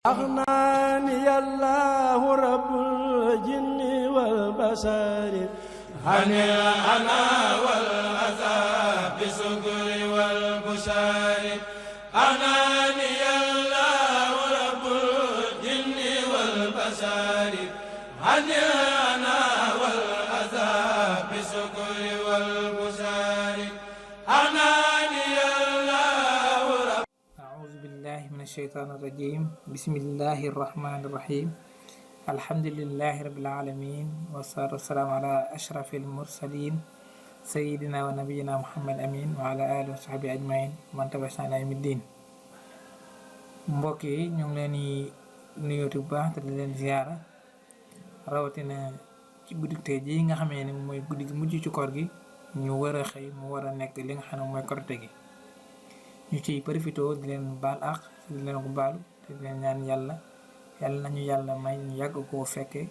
أغناني الله رب الجن والبشر عن الأنا والأذى بسكر والبشر أغناني الله رب الجن والبشر عن الأنا والأذى بسكر والبشر أغناني الله رب. أعوذ بالله من الشيطان الرجيم. بسم الله الرحمن الرحيم. الحمد لله رب العالمين والصلاة والسلام على أشرف المرسلين سيدنا ونبينا محمد أمين وعلى آله وصحبه أجمعين ومن تبعنا إلى يوم الدين. mbokk yi ñu ngi leen di nuyooti bu baax te di leen ziyaara rawatina ci guddi tey ji nga xamee ne mooy guddi gi mujj ci koor gi ñu war a xëy mu war a nekk li nga xam ne mooy korite gi ñu ciy profité di leen baal àq di leen ko baalu te di leen ñaan yàlla nañu yàlla may ñu yàgg koo fekkee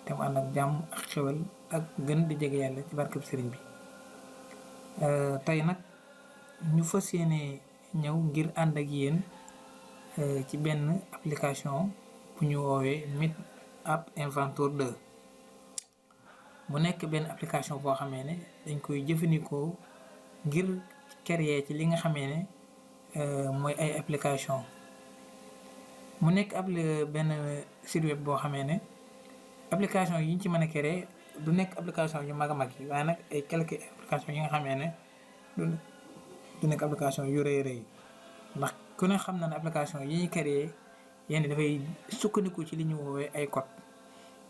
te mu ànd ak jàmm ak xewal ak gën di jege yàlla ci barkeb sëriñ bi. tey nag ñu fas yéene ñëw ngir ànd ak yéen ci benn application bu ñu woowee Meet App Inventor 2 mu nekk benn application boo xamee ne dañ koy jëfandikoo ngir créer ci li nga xamee ne mooy ay application mu nekk benn site web boo xamee ne application yi ñu ci mën a créer du nekk application yu mag a mag yi waaye nag ay quelques application yi nga xamee ne du nekk application yu rëy rëy ndax ku ne xam na ne application yi ñu créer yenn dafay sukkandiku ci li ñu woowee ay code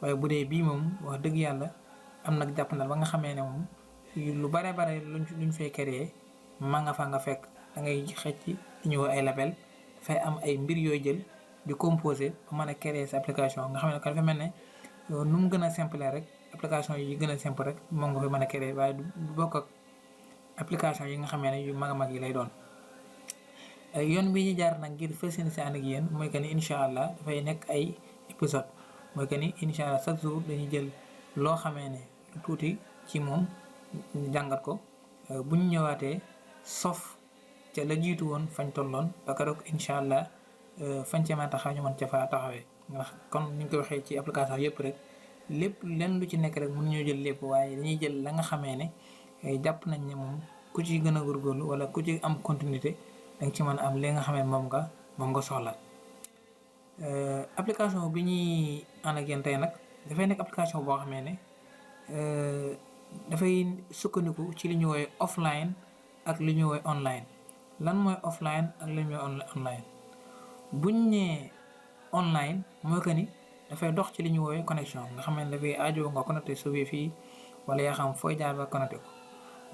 waaye bu dee bii moom wax dëgg yàlla am nag jàpp na ba nga xamee ne moom lu bare bare luñ fay créer ma nga fa nga fekk da ngay xëcc li ñu woowee ay label dafay am ay mbir yooy jël di composer ba mën a créer sa application nga xam ne ko dafa mel ne nu mu gën a simple rek application yi gën a simple rek moom nga koy mën a créer waaye du bokk ak application yi nga xamee ne yu mag a mag yi lay doon. yoon bi ñu jaar nag ngir fas yéene si ànd ak yéen mooy que ni incha allah dafay nekk ay épisode mooy que ni incha allah chaque jour dañuy jël loo xamee ne lu tuuti ci moom ñu jàngat ko bu ñu ñëwaatee sof ca la jiitu woon fañ tolloon ba keroog incha allah fañ ca mën a taxaw ñu mën ca fa taxawee ndax kon ni ñu ko waxee ci application yëpp rek lépp lenn lu ci nekk rek mën ñoo jël lépp waaye dañuy jël la nga xamee ne jàpp nañ ne moom ku ci gën a góorgóorlu wala ku ci am continuité danga ci mën a am li nga xam ne moom nga soxla. application bi ñuy ànd ak yéen tey nag dafay nekk application boo xamee ne dafay sukkandiku ci li ñu woowee offline ak li ñu woowee online. lan mooy offline ak li ñu woowee online buñ nee online mooy que ni dafay dox ci li ñu woowee connexion nga xam ne dafay aajo nga connecté sa wifi wala yaa xam fooy jaar ba connecté ko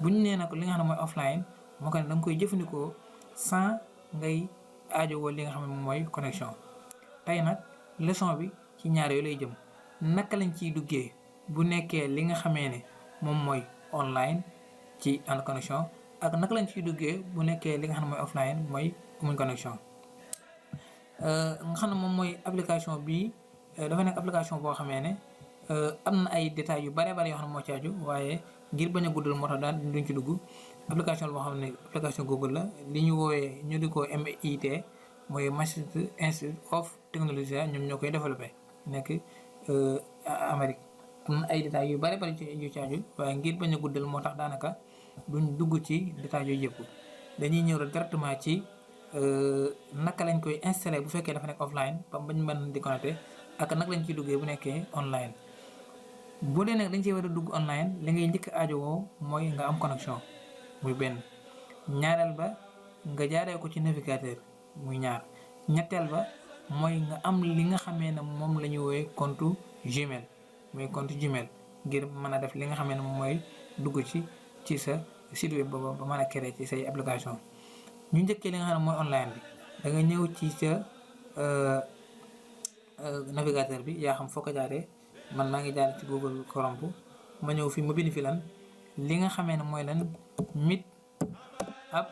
buñ nee nag li nga xam ne mooy offline moo que ne da nga koy jëfandikoo sans ngay aajowoo li nga xam ne moom mooy connexion. tey nag leçon bi ci ñaar yooyu lay jëm naka lañ ciy duggee bu nekkee li nga xamee ne moom mooy online ci en connexion ak naka lañ ciy duggee bu nekkee li nga xam ne mooy offline mooy amuñ connexion. nga xam ne moom mooy application bii dafa nekk application boo xamee ne am na ay détails yu bare bare yoo xam ne moo ci aju waaye ngir bañ a guddal moo tax daal duñ ci dugg. application boo xam ne application Google la li ñu woowee ñu di ko MIT mooy Massachusetts Institute of Technology ñoom ñoo koy développé nekk Amérique. am na ay détails yu bari bari yu ci aju waaye ngir bañ a guddal moo tax daanaka duñ dugg ci détails yooyu yëpp dañuy ñëw rek directement ci naka lañ koy installé bu fekkee dafa nekk offline ba bañ mën di connecté ak naka lañ ciy duggee bu nekkee online. bu dee nag dañ ciy war a dugg online li ngay njëkk a aajowoo mooy nga am connexion. muy benn ñaareel ba nga jaaree ko ci navigateur muy ñaar ñetteel ba mooy nga am li nga xamee ne moom la ñu woowee compte Gmail muy compte Gmail ngir mën a def li nga xamee ne moom mooy dugg ci sa site web ba mën a créer ci say application. ñu njëkkee li nga xam ne mooy online bi da nga ñëw ci sa navigateur bi yaa xam foo ko jaaree man maa ngi jaar ci Google Chrome ma ñëw fi ma bind fi lan li nga xamee ne mooy lan Meet App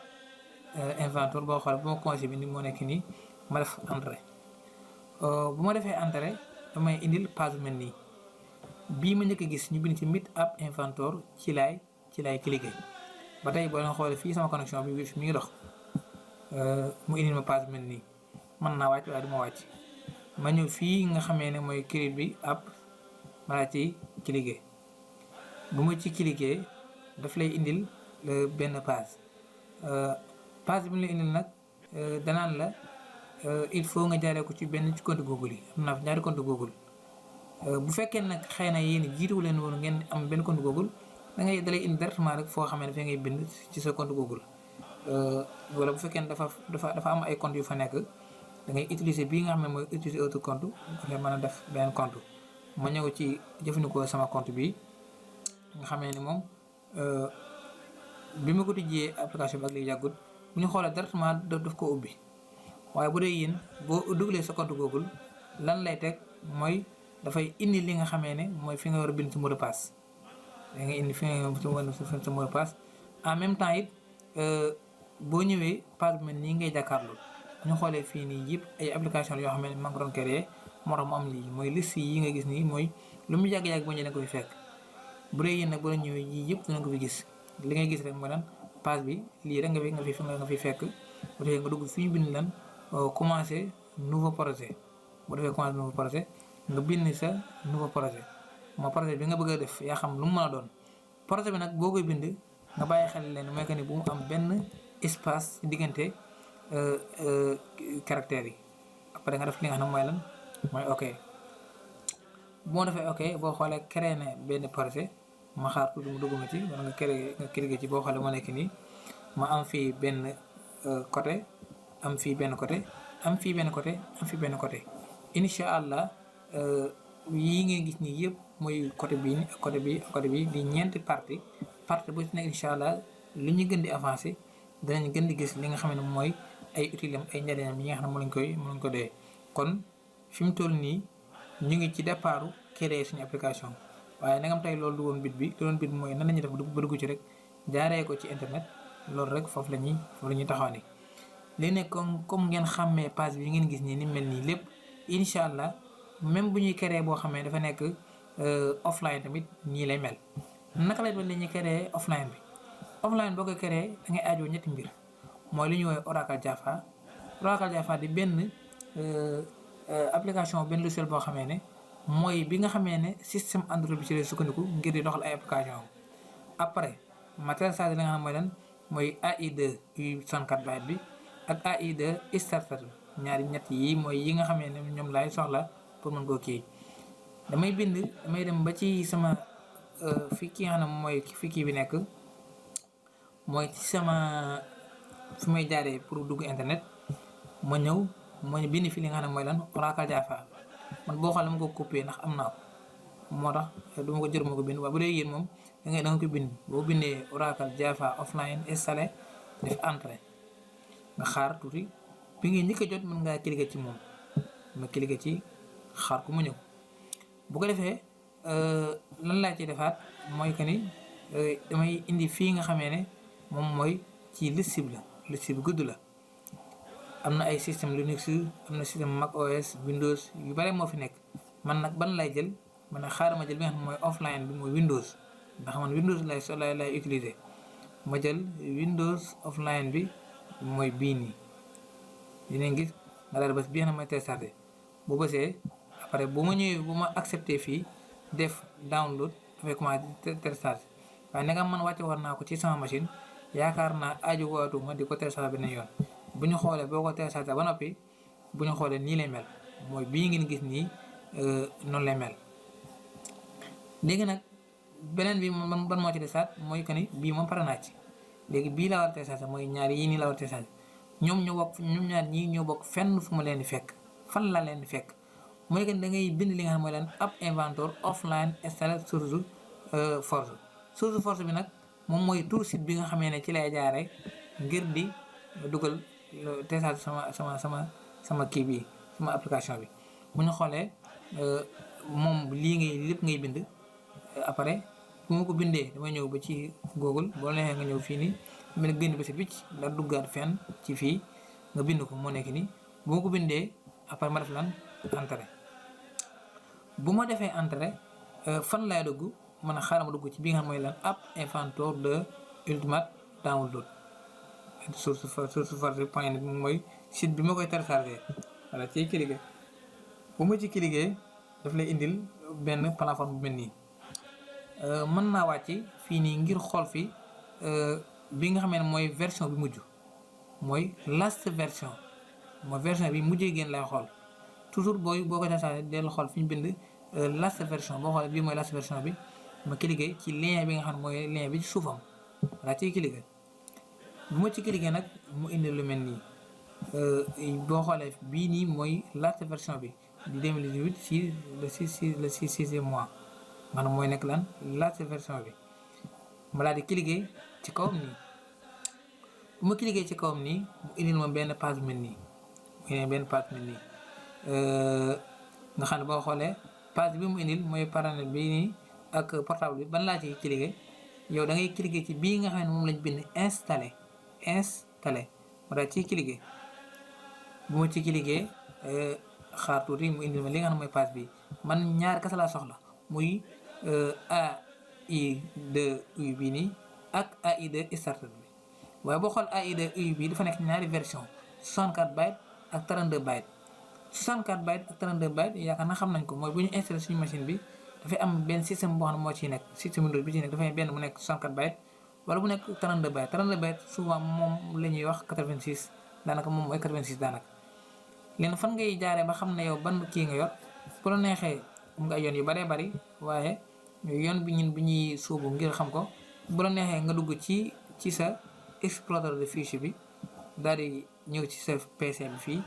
Inventor boo xoolee bu ma commencé bi ni moo nekk nii ma def entrée bu ma defee entrée damay indil page mel nii bii ma njëkk a gis ñu bind ci Meet App Inventor ci laay cliquer ba tey boo leen xoolee fii sama connexion bi wifi mi ngi dox mu indil ma page mel nii mën naa wàcc waaye du ma wàcc ma ñëw fii nga xamee ne mooy create bi app ma laa ci cliquer. bu ma ci cliquer daf lay indil benn page bi mu lay indil nag danaan la il faut nga jaaree ko ci benn ci compte Google yi. am naa fi ñaari compte Google. bu fekkee nag xëy na yéen jiituwu leen woon ngeen am benn compte Google dalay indi directement rek foo xamee ne dafay ngay bind ci sa compte Google. wala bu fekkee ne dafa am ay compte yu fa nekk da ngay utiliser bii nga xam ne mooy utiliser autre compte dafay mën a def beneen compte. ma ñëw ci jëfandikoo sama compte bi nga xamee ni moom bi ma ko tijjee application bi ak li yàggut bu ñu xoolee directement daf ko ubbi. waaye bu dee yéen boo dugalee sa compte Google lan lay teg mooy dafay indi li nga xamee ne mooy fi nga war a bind sa mot de passe. da nga indi fi nga war a bind sa mot de passe en même temps it boo ñëwee page bi mel nii ngay jàkkaarloo ñu xoolee fii nii yëpp ay application yoo xam ne maa ngi doon créé moo tax mu am lii mooy liste yi nga gis nii mooy lu mu yàgg-yàgg boo ñëwee da nga ko fi fekk. bu dee yéen nag boo ñëwee yii yëpp dina ko fi gis li ngay gis rek mooy lan page bi lii rek nga fi fekk bu defee nga dugg fi ñu bind lan commencer nouveau projet. bu defee commencer nouveau projet nga bind sa nouveau projet moo projet bi nga bëgg a def yaa xam lu mu mën a doon. projet bi nag boo koy bind nga bàyyi xel leen mooy que ni bu mu am benn espace diggante caractères yi. après nga def li nga xam ne mooy lan mooy ok. bu ma defee ok boo xoolee créé na benn projet ma xaar tuuti mu dugg ma ci wala nga cliquer ci boo xoolee ma nekk nii ma am fii benn côté am fii benn côté am fii benn côté am fii benn côté. incha allah yii ngay gis nii yëpp mooy côté bii nii ak côté bii ak côté bii di ñeenti partie bu ci nekk incha allah li ñu gën di avancer danañ gën di gis li nga xam ne mooy ay utilam ay njëriñam yi nga xam ne mu lañ ko dee. kon fi mu toll nii ñu ngi ci départu créer suñu application waaye nagam tey loolu du woon bit bi mooy nan la ñuy def ba dugg ci rek jaaree ko ci internet loolu rek foofu la ñuy taxaw ni léegi nag comme ngeen xàmmee page bi ngeen gis nii ni mel nii lépp incha allah même bu ñuy créer boo xamee dafa nekk offline tamit nii lay mel. naka lay doon la ñuy créer offline bi boo koy créer da ngay aajoo ñetti mbir mooy li ñuy woowee Oracle Java di benn application benn logiciel boo xamee ne mooy bi nga xamee ne système Android bi ci lay sukkandiku ngir di doxal ay application après matériel chargé li nga xam mooy lan mooy AI2 64 byte bi ak AI2 starter ñaari ñett yi mooy yi nga xamee ne ñoom laay soxla pour mën koo kii. damay dem ba ci sama fi ki nga xam ne mooy fi kii bi nekk mooy ci sama fi may jaaree pour dugg internet ma ñëw bind fi li nga xam ne mooy lan Oracle Java man boo xoolee ma ko copier ndax am naa ko moo tax du ma ko jër ma ko bind waaye bu dee yéen moom da nga ko bind boo bindee Oracle Java offline installé def entrée nga xaar tuuti bi nga njëkk a jot mën ngaa cliquer ci moom ma cliquer ci xaar ku mu ñëw. bu ko defee lan laa ci defaat mooy que ni damay indi fii nga xamee ne moom mooy ci liste bi gudd la. am na ay système Linux am na système Mac OS Windows yu bare moo fi nekk man nag ban lay jël man nag xaaral ma jël bi nga xam ne mooy offline bi mooy Windows ndax man Windows lay utiliser. ma jël Windows offline bi mooy bii nii dinañ gis nga daal bés bii nga xam ne mooy télécharger bu bësee après bu ma ñëwee bu ma accepté fii def download avec ma télécharger waaye nag man wàcce war naa ko ci sama machine yaakaar naa aju waatuma di ko télécharger beneen yoon. bu ñu xoolee boo ko téléchargé ba noppi bu ñu xoolee nii lay mel mooy bii ngeen gis nii noonu lay mel. léegi nag beneen bi man ban moo ci desaat mooy que ni bii moom pare naa ci léegi bii laa war a téléchargé mooy ñaar yii nii laa war a téléchargé ñoom ñaar ñii ñoo bokk fenn fu ma leen di fekk fan la leen di fekk mooy que ni da ngay bind li nga xam mooy leen app inventor offline installé source force bi nag moom mooy tout site bi nga xamee ne ci lay jaaree ngir di dugal. télécharge sama kii bi sama application bi bu ñu xoolee moom lépp ngay bind après bu ma ko bindee damay ñëw ba ci Google boo neexee nga ñëw fii nii mel génn ba si picc da duggaat fenn ci fii nga bind ko moo nekk nii bu ma ko bindee après ma def lan entrée bu ma defee entrée fan laay dugg man a xaaral ma dugg ci bi nga xam mooy lan app inventor de ultimate download source force point net mooy site bi ma koy téléchargé wala ci cliquer bu ma ci cliquer daf lay indil benn plateforme bu mel nii mën naa wàcc fii nii ngir xool fi bi nga xamee ne mooy version bi mujj mooy last version mooy version bi mujjee génn lay xool toujours boo ko téléchargé dellu xool fi ñu bind last version boo xoolee bii mooy last version bi ma cliquer ci lien bi nga xam ne mooy lien bi ci suufam daa ciy cliquer bu ma ci cliquer nag mu indi lu mel nii boo xoolee bii nii mooy last version bi di 2018 ci le 6e mois maanaam mooy nekk lan last version bi ma daal di cliquer ci kawam nii bu ma cliquer ci kawam nii mu indil ma benn page mel nii nga xam ne boo xoolee page bi mu indil mooy panel bii nii ak portable bi ban laa ciy cliquer yow da ngay cliquer ci bii nga xam ne moom lañ bind installé ma daal ciy cliquer bu ma ci cliquer xaar tuuti mu indil ma li nga xam ne mooy page bi man ñaar kese laa soxla muy AI2UI bii nii ak AI2 starter bi waaye boo xool AI2UI bii dafa nekk ñaari version 64 bytes ak 32 bytes 64 bytes ak 32 bytes yaakaar naa xam nañ ko mooy bu ñu installé suñu machine bi dafay am benn système boo xam ne moo ciy nekk système Windows bi ci nekk dafay benn mu nekk 64 bytes wala bu nekk 32 bytes 32 bytes souvent moom la ñuy wax 86 daanaka moom mooy 86 daanaka léegi fan ngay jaaree ba xam ne yow ban kii nga yor bu la neexee am nga ay yoon yu baree bari waaye yoon bi ñun bi ñuy sóobu ngir xam ko bu la neexee nga dugg ci sa explorateur de fichier bi daal di ñëw ci sa PC bi fii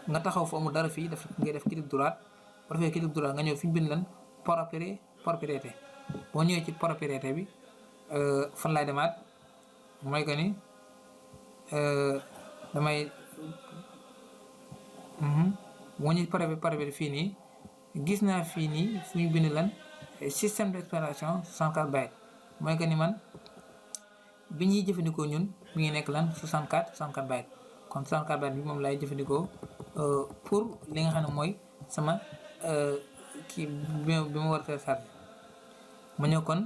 nga taxaw fu amul dara fii ngay def clic droit bu defee clic droit nga ñëw fi ñu bind lan propriété boo ñëwee ci propriété bi fan laay demaat mooy que ni damay boo ñëwee propriété fii nii gis naa fii nii fu ñu bind lan système d'exploitation 64 bytes mooy que ni man bi ñuy jëfandikoo ñun mi ngi nekk lan 64 bytes kon 64 bytes bi moom laay jëfandikoo pour li nga xam ne mooy sama kii bi ma war a télécharger ma ñëw kon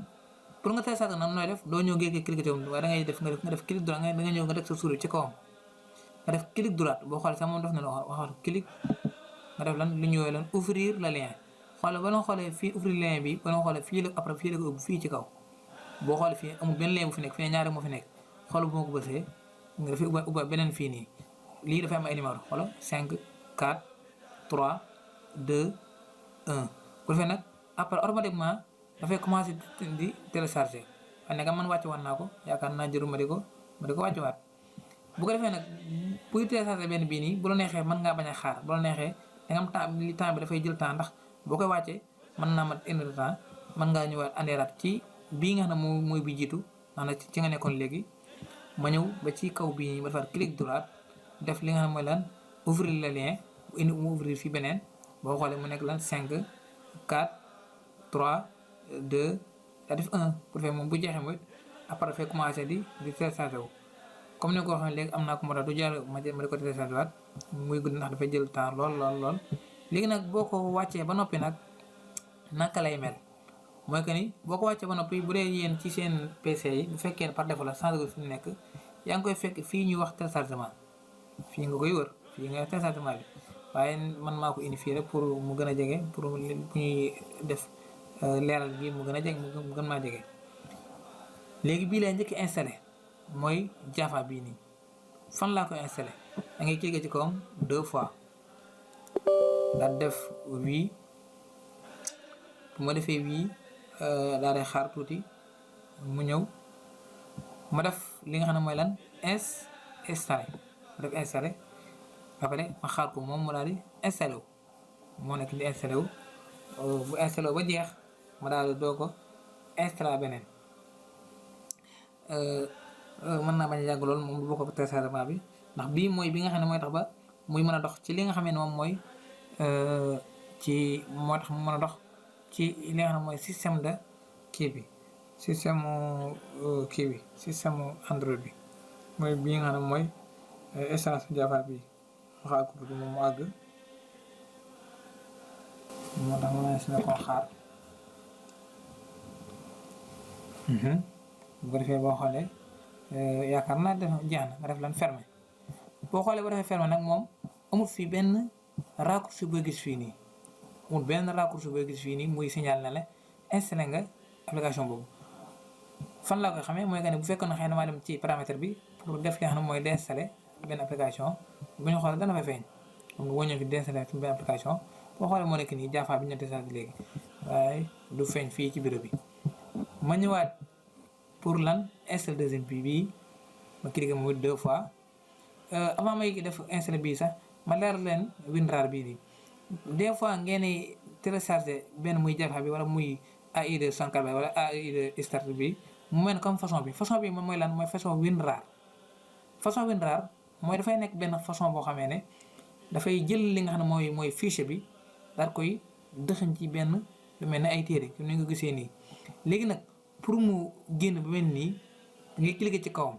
pour nga télécharger nag nooy def doo ñëw géej cliquer ci waaye da ngay def nga def clic droit da nga ñëw nga def sa souris ci kawam nga def clic droit boo xoolee sax moom def na la waxal clic nga def lan lu ñëwee lan ouvrir le lien xoole ba nga xoolee fii ouvrir lien bi ba nga xoolee fii la après fii la ko ubbi fii ci kaw boo xoolee fii amul benn lien bu fi nekk fii ñaari moo fi nekk xool bu ma ko bësee nga dafay ubba beneen fii nii lii dafay am ay numéro xoolal 5 4 3 2 1 bu defee nag après automatiquement dafay commencé di télécharger waaye nag man wàcce woon naa ko yaakaar naa jëru ma di ko wàcce waat bu ko defee nag buy télécharger benn bii nii bu la neexee mën ngaa bañ a xaar bu la neexee da nga am temps bi dafay jël temps ndax boo koy wàccee mën naa mat une heure de temps mën ngaa ñëwaat andeeraat ci bii nga xam ne mooy bi jiitu maanaam ci nga nekkoon léegi ma ñëw ba ci kaw bii nii ma defaat clic droit def li nga xam ne mooy lan ouvrir le lien mu ouvrir fii beneen boo xoolee mu nekk lan 5 4 3 2 daa def 1 pour faire moom bu jeexee mooy après dafay commencé di télécharger wu comme ni nga ko waxee léegi am naa ko moo tax du jar ma di ko télécharger waat muy gudd ndax dafay jël temps lool léegi nag boo ko wàccee ba noppi nag naka lay mel mooy que ni boo ko wàccee ba noppi bu dee yéen ci seen PC yi bu fekkee par défaut la changé fi mu nekk yaa ngi koy fekk fii ñuy wax téléchargement fii nga koy wër fii nga téléchargement bi waaye man maa ko indi fii rek pour mu gën a jege pour bu ñuy def leeral gi mu gën a jege mu gën maa jege léegi bii lay njëkk installé mooy Java bii nii fan laa koy installé da ngay cliquer ci kawam 2 fois daal def oui bu ma defee oui daal di xaar tuuti mu ñëw ma def li nga xam ne mooy lan installé ma def installé après ma xaar ko moom mu daal di installé wu moo nekk di installé wu bu installé wu ba jeex ma daal di doo ko installé beneen mën naa bañ a yàgg lool moom du bokk téléchargement bi ndax bii mooy bi nga xam ne mooy tax ba muy mën a dox ci li nga xam ne moom mooy moo tax mu mën a dox ci li nga xam ne mooy système de kii bi système Android bi mooy bii nga xam ne mooy installation Java bi waxaa ko tuuti moom mu àgg moo tax ma si nekkoon xaar bu ko defee boo xoolee yaakaar naa def jeex na nga def lan fermé boo xoolee boo defee fermé nag moom amul fii benn raccourci booy gis fii nii amul benn raccourci booy gis fii nii muy signal na la installé nga application boobu. fan laa koy xamee mooy que ne bu fekkoon ne xëy na maa dem ci paramètre bi pour def li nga xam ne mooy déinstallé benn application bu ñu xoolee dana fay feeñ donc boo ñëwee fi déinstallé benn application boo xoolee moo nekk nii Java bi ñu déchargé léegi waaye du feeñ fii ci bureau bi. ma ñëwaat pour lan installé deuxième bii ma cliqué mu 2 fois avant may def installé bii sax ma leer leen WinRAR bii nii des fois ngeen di téléchargé benn muy Java bi wala muy AI de 64 wala AI de start bi mu mel comme façon bi moom mooy lan mooy façon WinRAR mooy dafay nekk benn façon boo xamee ne dafay jël li nga xam ne mooy fichier bi daal koy dëxañ ci benn lu mel ne ay téere comme ni nga gisee nii. léegi nag pour mu génn ba mel nii ngay cliquer ci kawam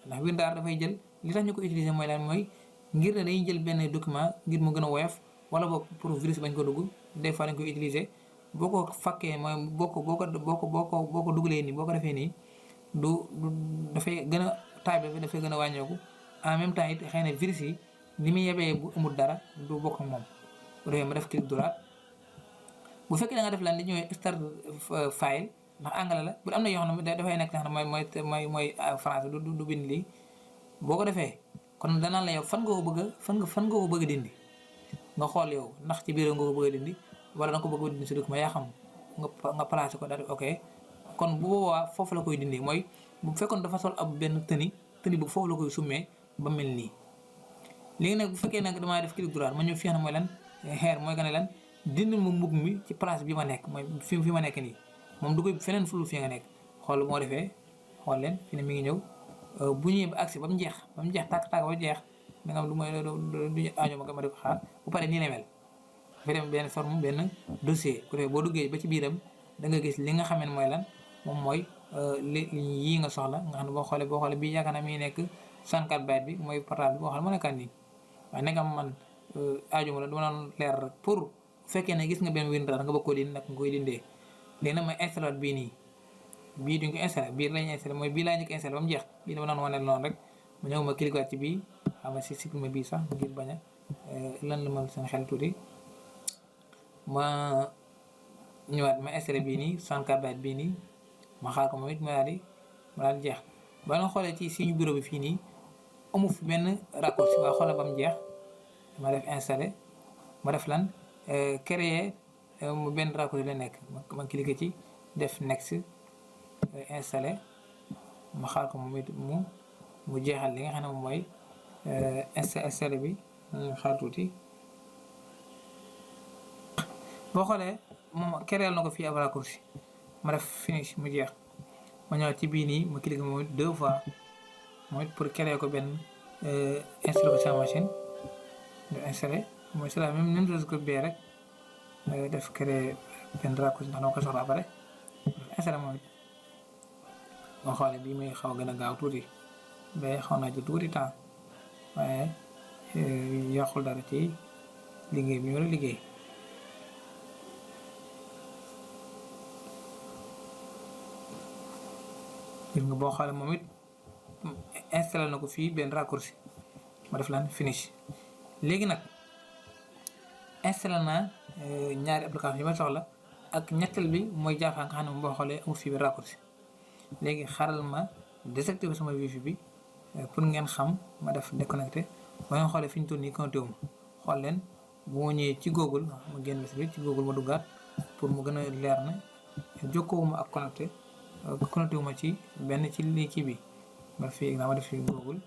ndax WinRAR dafay jël li tax ñu ko utiliser mooy lan mooy ngir ne dañuy jël benn document ngir mu gën a woyof wala boog pour virus bañ ko dugg des fois dañ koy utiliser boo ko fakkee mooy boo ko dugalee nii boo ko defee nii du dafay gën a taay bi dafay gën a wàññeeku en même temps it xëy na virus yi ni muy yebee bu amul dara du bokk ak moom bu defee ma def clic droit bu fekkee da nga def lan li ñuy start file ndax anglais la bu am na yoo xam ne dafay nekk nga xam ne mooy français du bind lii boo ko defee kon danaan la yow fan nga ko bëgg a dindi nga xool yow ndax ci biir nga ko bëgg a dindi wala danga ko bëgg a dindi si document yaa xam nga placé ko daal ok kon bu boobaa foofu la koy dindi mooy bu fekkoon dafa sol ab benn tenue bu foofu la koy summee ba mel nii. léegi nag bu fekkee nag damaa def clic droit ma ñëw fi nga xam ne mooy lan xeer mooy que ne lan dindi ma mbub mi ci place bi ma nekk mooy fi ma nekk nii moom du koy feneen fulul fi nga nekk xool moo defee xool leen fi ne mi ngi ñëw bu ñëwee ba agsi ba mu jeex tàkk ba jeex da nga am lu may du aajo ma di ko xaar bu paree nii la mel dafay dem benn forme benn dossier bu defee boo duggee ba ci biiram da nga gis li nga xam ne mooy lan moom mooy li yii nga soxla nga xam ne boo xoolee bii yaakaar naa mi ngi nekk 64 byte bi mooy portable bi boo xam ne moo nekkaan nii waaye nag am man aajo ma la dama doon leer rek pour bu fekkee ne gis nga benn WinRAR nga bëgg koo dindi nag nga koy dindee léegi nag may installé bii nii bii duñ ko installé bii lañu installé mooy bii laa njëkk installé ba mu jeex bii dama doon wane noonu rek ma ñëw ma cliquer ci bii xam nga si supprimer bii sax ngir bañ a lan la ma seen xel tuuti ma ñëwaat ma installé bii nii 64 byte bii nii ma xaar ko moom it ma daal di jeex ba nga xoolee ci suñu bureau bi fii nii amu fi benn raccourci waaye xoolal ba mu jeex ma def installé ma def lan créer mu benn raccourci la nekk ma cliquer ci def next installé ma xaar ko moom it mu jeexal li nga xam ne moom mooy installé bi xaar tuuti boo xoolee moom créer na ko fii ab raccourci ma def finish mu jeex ma ñëwaat ci bii nii ma cliquer moom it 2 fois mooy pour créer ko benn installé ko sa machine def installé mooy c'est la même chose que bee rek def créer benn raccourci ndax dama ko soxla après installé moom it boo xoolee bii muy xaw a gën a gaaw tuuti bee xaw naa ci tuuti temps waaye yàqul dara ci liggéey bi ñu war a liggéey gis nga boo xoolee moom it installé na ko fii benn raccourci ma def lan finish léegi nag installé naa ñaari application yi ma soxla ak ñetteel bi mooy Java nga xam ne moom boo xoolee amul fii benn raccourci léegi xaaral ma désactiver sama wifi bi pour ngeen xam ma def déconnecté ba nga xoolee fi ñu toll nii connecté wu ma xool leen bu ma ñëwee ci Google ma génn si biir ci Google ma duggaat pour mu gën a leer na jokkoowuma ak connecté wu ma ci benn ci lii kii bi ma fii ma def fii Google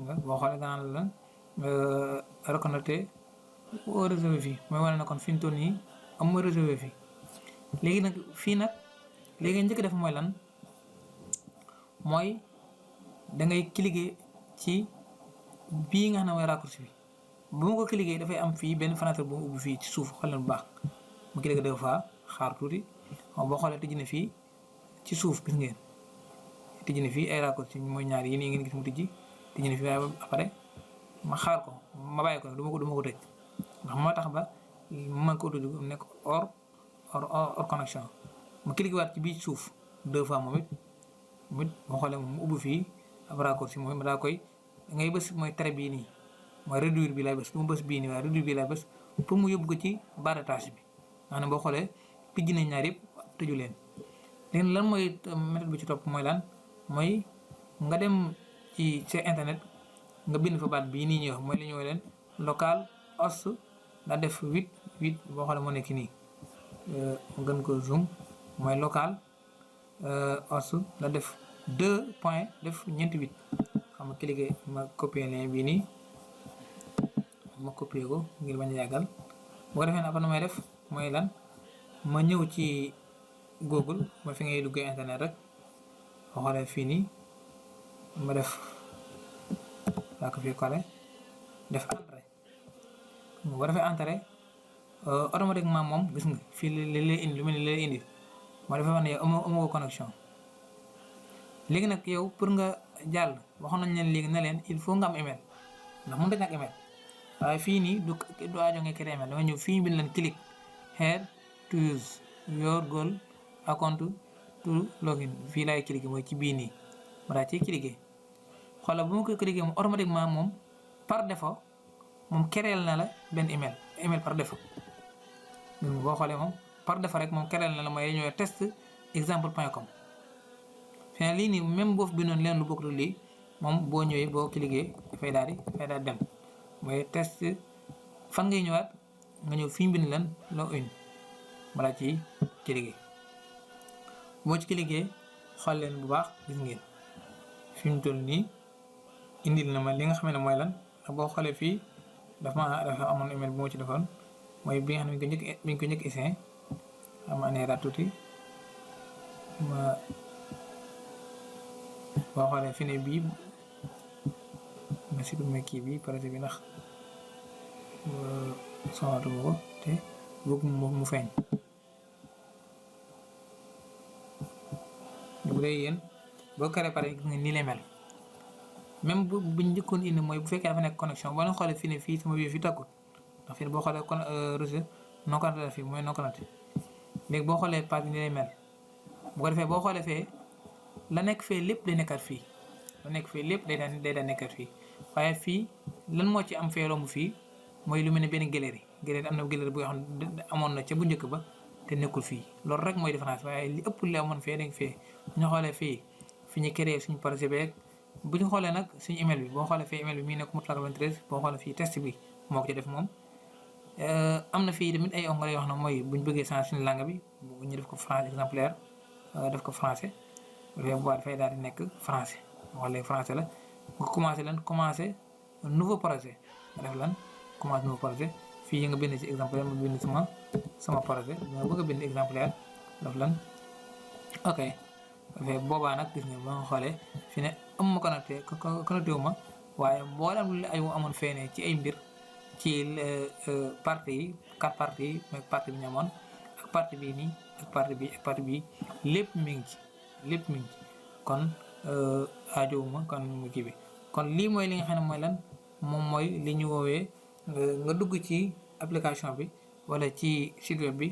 nga boo xoolee danaa la reconnecté au réseau Wi-Fi mooy wane na kon fi ñu toll nii am réseau Wi-Fi léegi nag fii nag léegi njëkk def mooy lan mooy da ngay cliquer ci bii nga xam ne mooy raccourci bi bu ma ko cliquer dafay am fii benn fenêtre bu mu ubbi fii ci suuf xool leen bu baax mu cliquer 2 fois xaar tuuti boo xoolee tijji na fii ci suuf gis ngeen tijji na fii ay raccourci mooy ñaar yi nii ngeen gis mu tijji na fii waaye après ma xaar ko ma bàyyi ko nag du ma ko tëj ndax moo tax ba ma ko tudd nekk hors connexion ma cliquer waat ci bii suuf 2 fois moom it boo xoolee moom mu ubbi fii ab raccourci moom ma daa koy ngay bës mooy tere bii nii mooy réduire bi lay bës du ma bës bii nii waaye réduire bi lay bës pour mu yóbbu ko ci barre de tâche bi maanaam boo xoolee tijji nañ ñaar yëpp tëju leen. léegi lan mooy méthode bi ci topp mooy lan mooy nga dem ci sa internet nga bind fa baat bii nii ñuy wax mooy li ñu woowee leen local host nga def 8 boo xoolee moo nekk nii gën ko zoom mooy local host nga def 2 point def ñeenti 8 xam nga cliquer ma copier lien bii nii ma copier ko ngir bañ a yàggal boo defee ne après may def mooy lan ma ñëw ci Google ma fi ngay duggee internet rek boo xoolee fii nii ma def laa ko fii collé def entrée boo defee entrée automatiquement moom gis nga fii li lay indi lu mel ni lay indi moo defee wax ne yow amoo connexion. léegi nag yow pour nga jàll waxoon nañ leen léegi ne leen il faut nga am email ndax mënut a ñàkk email waaye fii nii du aajo nga créer email dama ñëw fii bind leen click here to use your Google account to login fii laay cliquer mooy ci bii nii ma daa ciy cliquer xoolal bu ma ko cliquer moom automatiquement moom par défaut moom créer na la benn email par défaut boo xoolee moom par défaut rek moom créer na la mooy ñëw test exemple.com fi lii nii même boo fi bindoon leen lu bokkul lii moom boo ñëwee boo cliquer dafay daal di dem mooy test fan ngay ñëwaat nga ñëw fi ñu bind leen login balaa ci cliquer boo ci cliquer xool leen bu baax gis ngeen fi mu toll nii indil na ma li nga xam ne mooy lan ndax boo xoolee fii dafa amoon email bu ma ci defoon mooy bi nga xam ne bi ñu ko njëkk essayé am aneeraat tuuti ma boo xoolee fi ne bii ma supprimer kii bi projet bi ndax soxlaatuma ko te bëgg mu feeñ. bu dee yéen boo créé pare gis nga nii lay mel même bu njëkkoon indi mooy bu fekkee dafa nekk connexion boo leen xoolee fii ne fii sama wifi tàkkut ndax fii boo xoolee kon réseau non connecté la fii mooy non connecté léegi boo xoolee page bi nii lay mel bu ko defee boo xoolee fee la nekk fee lépp day nekkaat fii la nekk fee lépp day daan nekkaat fii waaye fii lan moo ci am fee romb fii mooy lu mel ne benn galerie am na galerie bu nga xam ne amoon na ca bu njëkk ba te nekkul fii loolu rek mooy différence waaye li ëpp li amoon fee dañ fee bu ñu xoolee fii fi ñu créé suñu projet beeg bu ñu xoolee nag suñu email bi boo xoolee fii email bi mii nekk Mourtala 93 boo xoolee fii test bi moo ko ci def moom am na fii tamit ay onglet yoo xam ne mooy bu ñu bëggee changer suñu langue bi bu ñu def ko français exemplaire def ko français bu dafay daal di nekk français moo xoolee français la nga commencé nouveau projet nga def lan commencé nouveau projet fii nga bind ci exemplaire ma bind sama projet nga bëgg a bind exemplaire daf lan ok dafay boobaa nag gis nga ba nga xoolee fi ne am ma connecté wu ma waaye mboolem lu ay amoon feene ci ay mbir ci partie yi 4 parties yi mooy partie bi ñu amoon ak partie bii nii ak partie bii lépp mi ngi ci kon aajowuma kon mu kii bi kon lii mooy li nga xam ne mooy lan moom mooy li ñu woowee nga dugg ci application bi wala ci site web bi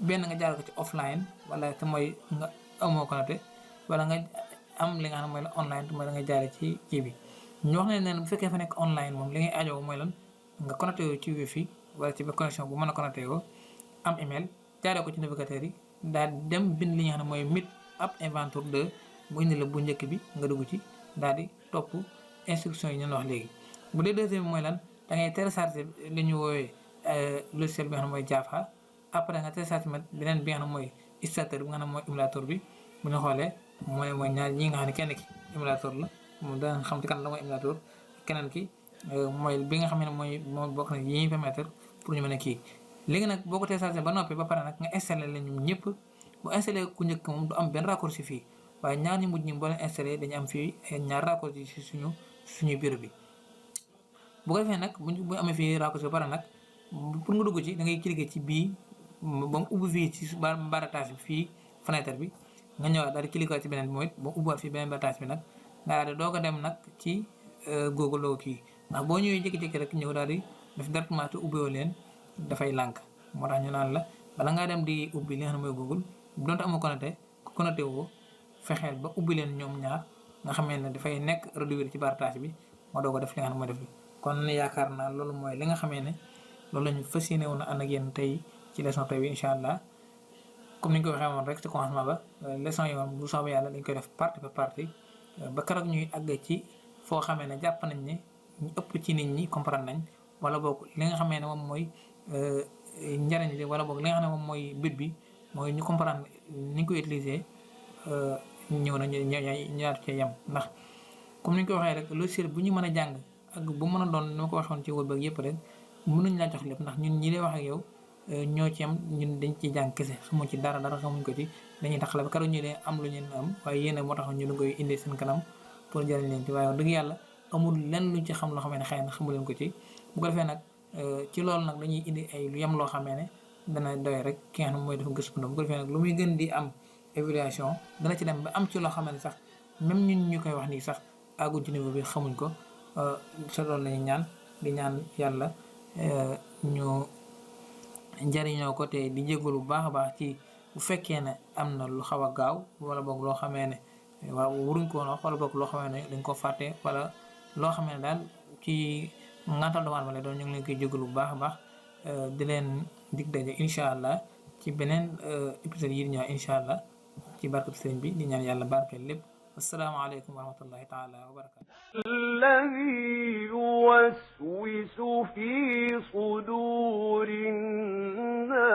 benn nga jaar ko ci offline wala te mooy nga amoo connecté wala nga am li nga xam ne mooy la online te mooy da nga jaare ci kii bi ñu wax ne bu fekkee fa nekk online moom li ngay aajow mooy lan nga connecté wu ci wifi wala ci connexion bu mën a connecté yoo am email jaaree ko ci navigateur yi daal dem bind li nga xam ne mooy Meet App Inventor 2 bu indi la bu njëkk bi nga dugg ci daal di topp instruction yi ñu wax léegi. bu dee deuxième bi mooy lan da ngay télécharger li ñu woowee logiciel bi nga xam ne mooy Java après nga télécharger beneen bi nga xam ne mooy installateur bi nga xam ne mooy émulateur bi bu ñu xoolee mooy ñaar ñi nga xam ne kenn ki émulateur la moom dana xam ci kan la mooy émulateur keneen ki mooy bi nga xam ne mooy bokk na yi ñuy permettre pour ñu mën a kii. léegi nag boo ko télécharger ba noppi ba pare nag nga installé la ñu ñëpp bu installé ku njëkk moom du am benn raccourci fii waaye ñaar ñu mujj ñi boo leen installé dañu am fii ñaar raccourci ci suñu bureau bi. bu ko defee nag bu amee fii raccourci ba pare nag pour nga dugg ci da ngay cliquer ci bii ba mu ubbi fii ci baratage bi fii fenêtre bi nga ñëwaat daal di cliquer ci beneen bi mooy ba mu ubbiwaat fii beneen baratage bi nag nga daal di doog a dem nag ci Google loo kii ndax boo ñëwee jékki-jékki rek ñëw daal di def directement te ubbiwoo leen dafay lànk moo tax ñu naan la bala ngaa dem di ubbi li nga xam ne mooy Google bu doonte amoo connecté woo fexeel ba ubbi leen ñoom ñaar nga xamee ne dafay nekk réduire ci baratage bi moo doog a def li nga xam ne mooy def kon yaakaar naa loolu mooy li nga xamee ne loolu lañu fas yéene woon a ànd ak yéen tey ci leçon tey bi incha allah comme ni ñu ko waxee woon rek ci commencement ba leçon yi moom bu soobee yàlla dañ koy def partie par partie ba keroog ñuy àgg ci foo xamee ne jàpp nañ ne ñu ëpp ci nit ñi comprendre nañ wala boog li nga xamee ne moom mooy njariñ li wala boog li nga xam ne moom mooy but bi mooy ñu comprendre ni ñu koy utiliser ñëw na ñaar ci yem ndax comme ni ñu ko waxee rek logiciel bu ñu mën a jàng ak bu mën a doon ni ma ko waxoon ci wër beeg yëpp rek mënuñ laa jox lépp ndax ñun ñi lay wax ak yow ñoo ci am ñun dañ ciy jàng kese xamuñ ci dara xamuñ ko ci dañuy taxale ba keroog ñu leen am lu ñu am waaye yéen moo tax ñu lu koy indi seen kanam pour jëriñ leen ci waaye wax dëgg yàlla amul lenn luñ ci xam loo xamee ne xëy na xamu leen ko ci bu ko defee nag ci loolu nag dañuy indi ay lu yem loo xamee ne dana doy rek ki nga xam ne mooy dafa gëstu bu ko defee nag lu muy gën di am évaluation dana ci dem ba am ci loo xamee ne sax même ñun ñu koy wax nii sax àgguñ ci niveau bi xamuñ ko sa loolu lañuy ñaan di ñaan yàlla ñu njariñoo ko te di jégalu bu baax a baax ci bu fekkee ne am na lu xaw a gaaw wala boog loo xamee ne waaw waruñ ko woon wax wala boog loo xamee ne dañ ko fàtte wala loo xamee ne daal ci ngantal doomu aadama lay doon ñu ngi leen koy jégalu bu baax a baax di leen dig daje incha allah ci beneen épisode yi di ñëw incha allah ci barkeb sëriñ bi di ñaan yàlla barkeel lépp asalaamaaleykum wa rahmatullahi taala wa barakatu الذي يوسوس في صدور الناس